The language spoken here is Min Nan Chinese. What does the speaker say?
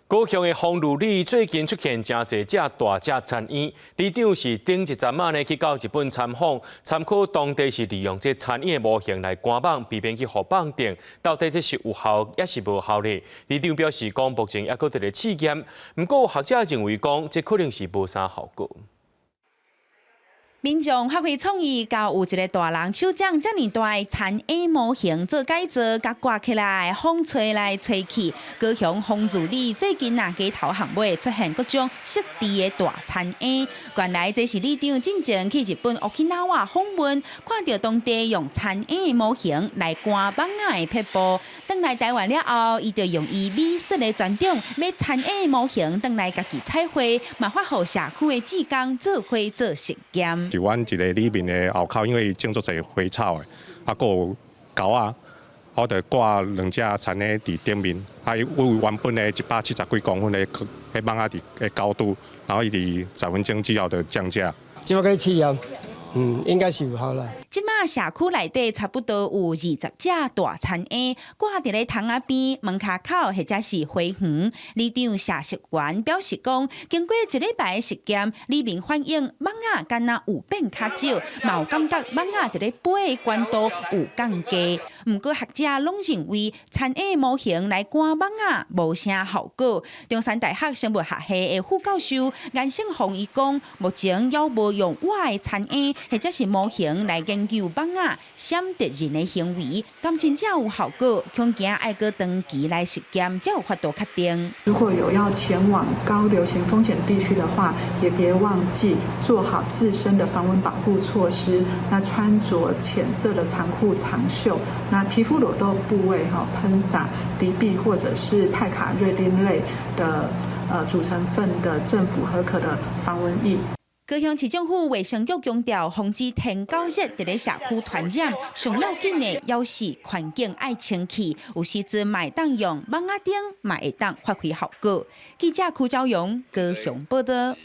高雄的豐如里最近出現誠濟隻大隻田鶯，里長是頂一陣仔呢去到日本參訪，參考當地是利用這田鶯的模型來趕蠓，避免去予蠓叮。到底這是有效抑是無效呢？里長表示講，目前猶閣佇咧試驗，毋過學者認為講，這可能是無啥效果。民眾發揮創意，交有一个大人手掌遮爾大的田鶯模型做改造，共掛起來，風吹來吹去。高雄豐如里最近啊，街頭巷尾出現各種設置的大田鶯。原來這是里長進前去日本 Okinawa 訪問，看著當地用田鶯的模型來趕蠓仔的撇步。轉來台灣了後，伊就用伊美術的專長，買田鶯的模型轉來家己彩繪，嘛發予社區的志工做伙做實驗。是阮一个里面的後口，因為種足濟花草的，啊，閣有狗仔，我就掛兩隻田鶯佇頂面，啊，伊有原本的170幾公分的彼蠓仔佇的高度，然後伊佇10分鐘之後就降價。這馬閣咧試驗，應該是有效啦。這馬社區內底差不多有20隻大田鶯掛佇咧窗仔邊、門跤口或者是花園。里長謝淑媛表示講，經過一禮拜的實驗，里民反映蠓仔敢若有變較少，嘛有感覺蠓仔佇咧飛的懸度有降低。毋過學者攏認為，田鶯模型來趕蠓仔無啥效果。中山大學生物學系的副教授顏勝鳳伊講，目前猶無用活的田鶯或者是模型來研究蠓仔閃敵人的行為，敢真正有效果，恐驚愛閣長期來實驗，才有法度確定。如果有要前往高流行風險地區的話，也別忘記做好自身的防蚊保護措施。那穿着淺色的長褲長袖，那皮膚裸露部位哈噴灑敵避或者是派卡瑞丁類的組成分的政府核可的防蚊液。高雄市政府衛生局強調，防止天狗熱佇咧社區傳染，上要緊的猶是環境愛清氣，有時陣嘛會當用蠓仔燈，嘛會當發揮效果。記者柯昭勇高雄報道。